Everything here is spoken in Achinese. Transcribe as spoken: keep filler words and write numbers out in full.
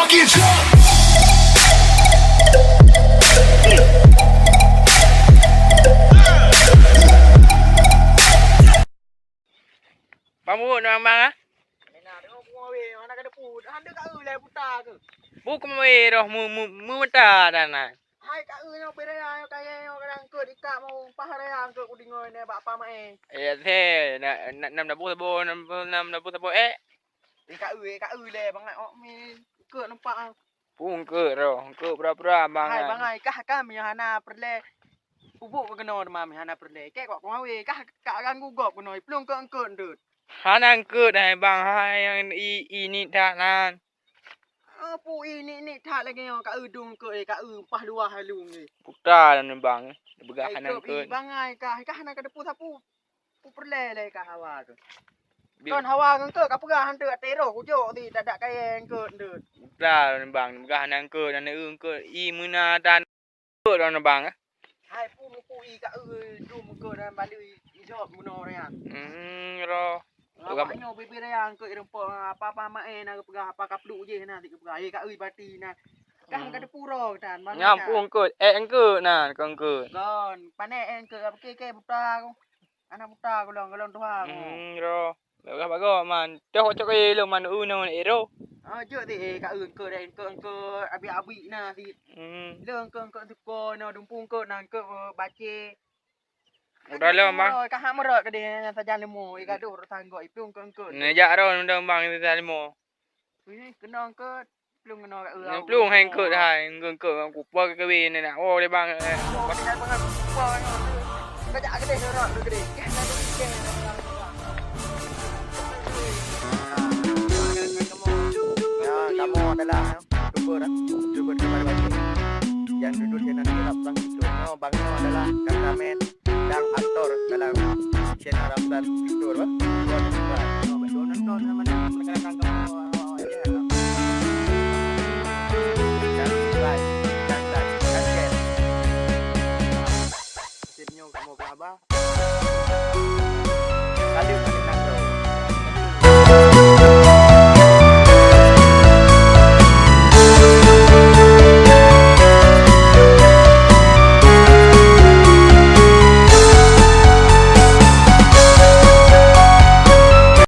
Get up! Bang Buruk ni, Bang, ah? Mina, tengok bunga weh, mana ka depu? Dah anda ka eu lai puta ke? Bu keumawe roh mu, mu, mu meuta dan na. Hai ka eu nyoe, beda ya, nyoe kaya nyoe, kadang ke dikak mau pah raya ke ku dingoi ni bak apa mai. Ya, the, na, na, nam dabu sabo, nam, nam dabu sabo, eh. Eh, ka eu, eh, ka eu le, bangai ok min. Ke nampak ah. Pun ke roh, ke pura-pura bangai. Hai, bangai, kah kami hana peureulée. Pubuk ke keunoe teuma mi hana peureulée. Kek kok pengawe, kah ka ganggu gob keunoe, plueng ke eungkot deuet. Hana eungkot hai bang, hai nyang i, i nit that nan. Oh, pu i nit-nit that lagée nyoe, ka eu dong eungkot, eh, ka eu pah luwah hai lueng, eh. Puta dan bang, eh. Beugah hana eungkot. Bangai kah, kah hana ka depu sapu. Ku peureulée lé ka hawa tu. Kon hawa ngon keu ka peugah hantu ateueh roh kujok di dadak kayée ngon keu. Bla bang, peugah ngon keu, ngon keu i meuna dan keu bang, eh. Hai pu mupu i ka eu dum keu dan bali i jawab meunurang. Hmm, roh. Awak nyoe bibir yang keu irempo apa-apa main nak peugah apa kapluk je na dik peugah. Eh ka eu bati na. Kan ka dipuro tan bang. Nyampung keu, eh engkeu na keu engkeu. Kon, pané engkeu apa ke ke buta ku. Anak buta golong, golong tuha ku. Hmm, ro. Bagah-bagah man. Toh cok kaya lom man u nang ero. Ah, jok ti eh ka eungkot deh, eungkot, eungkot abi-abi na sit. Hmm. Lom eungkot, eungkot suko na dumpung eungkot na eungkot bace. Udah lom, Bang. Ka hak meurot ke deh sajan lemu, i gadoh rot tanggok, i plueng eungkot, eungkot. Neujak ron undang Bang sajan lemu. Wih, keunoe eungkot. Plueng keunoe ka eu. Plueng hai eungkot hai, eungkot, eungkot, kupah ke kawin ni nak. Oh, le bang. Oh, pindah bang kupah ni. Kajak gede orang tu gede. Kan ada gede. Ya, kamu adalah YouTuber, YouTuber terbaru yang duduk di dalam bang itu. Oh, bang itu adalah kameramen dan aktor dalam channel Ramdan Picture, bah. Buat, buat. Oh, betul nonton sama dengan kamu. Oh, ya.